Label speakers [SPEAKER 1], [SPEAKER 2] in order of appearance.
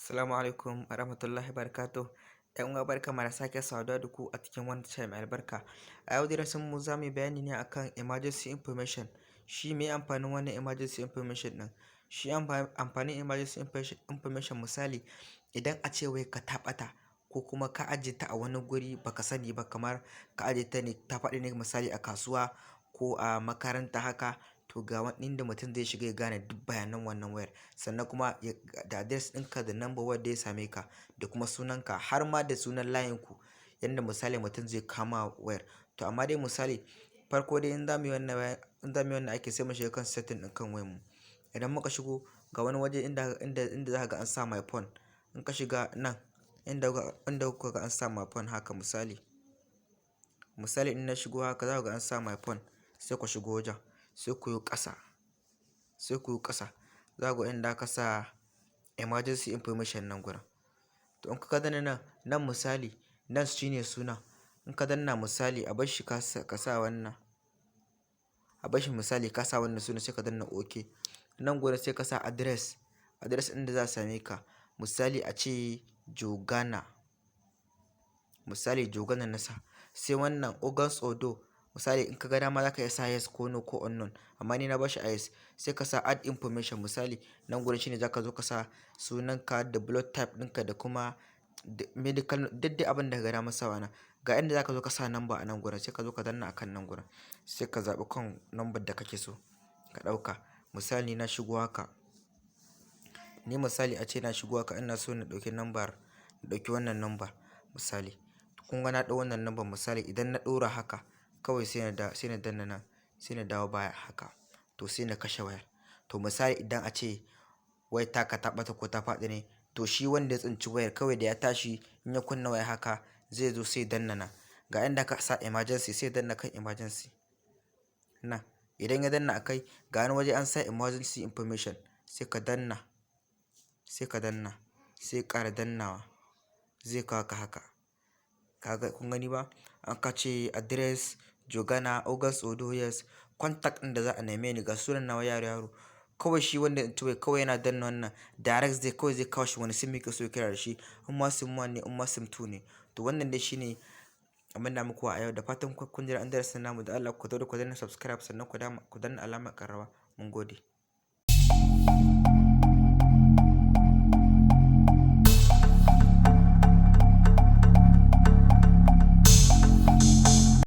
[SPEAKER 1] Assalamu alaikum warahmatullahi wabarakatuh. ‘Yan uwa, barkanmu da sake saduwa da ku a cikin wannan tasha mai albarka. A yau darasin mu za mu yi bayani ne akan emergency information. Shi meye amfanin wannan emergency information ɗin? Shi amfanin emergency information, misali idan a ce wayarka ta ɓata ko kuma ka ajiye ta a wani guri baka sani ba, kamar ka ajiye ta ne ta faɗi ne, misali a kasuwa ko a makaranta haka, to ga inda mutum zai shiga ya gane duk bayanan wannan wayar, sannan kuma da address ɗinka da number wayar da ya same ka da kuma sunanka, har ma da sunan layinku, yanda misali mutum zai kama wayar. To amma dai misali farko dai in za mu yi wannan aikin, sai mu shiga kan setting ɗin kan wayarmu. Idan muka shigo, ga wani waje inda za ka ga an sa "My phone". In ka shiga nan inda kuka ga an sa "My phone" haka, misali in na shigo haka, za ku ga an sa "My phone", sai ku shigo wajen, sai ku yo ƙasa, sai ku yo ƙasa, za ku ga inda aka sa "emergency information" nan gurin. To in ka danna nan, nan misali nan shine sunan. In ka danna, misali a bar shi ka sa wannan, a bar shi, misali ka sa wannan sunan, sai ka danna OK. Nan gurin sai ka sa address, address ɗin da za a same ka. Misali a ce Jogana, misali Jogana na sa. Sai wannan organs odour, misali in ka ga dama za ka iya sa yes ko no ko unknown, amma ni na bar shi a yes. Sai ka sa add information, misali nan gurin shine za ka zo ka sa sunanka da blood type ɗinka da kuma medical, duk dai abin da ka ga damar sawa nan. Ga inda za ka zo ka sa number a nan gurin, sai ka zo ka danna akan nan gurin, sai ka zaɓi kan number da kake so ka ɗauka. Misali na shigo haka, ni misali a ce na shigo haka, ina so na ɗauki number, na ɗauki wannan number misali. Kun ga na ɗau wannan number, misali idan na ɗora haka kawai, sai na danna nan, sai na dawo baya haka, to sai na kashe wayar. To misali idan a ce wayar taka ta ɓata ko ta faɗi ne, to shi wanda ya tsinci wayar, kawai da ya tashi in ya kunna wayar haka, zai zo sai danna nan. Ga inda aka sa "emergency", sai danna kan "emergency" nan. Idan ya danna a kai, ga wani waje an sa "emergency information", sai ka danna, sai ka danna, sai ƙara dannawa, zai kawo ka haka. Kaga, kun gani ba? An ka ce address Jogana, August Odo, yes, contact ɗin da za a neme ni, ga sunan nawa, Yaro Yaro. Kawai shi wanda ya tsinci wayar, kawai yana danna wannan, direct zai kawai zai kawo shi wani sim yake so ya kira da shi, in ma sim 1 ne, in ma sim 2 ne. To wannan dai shine abin da muku a yau. Da fatan kun ji daɗin darasin namu. Da Allah ku daure ku danna subscribe, sannan ku danna alamar ƙararrawa. Mun gode.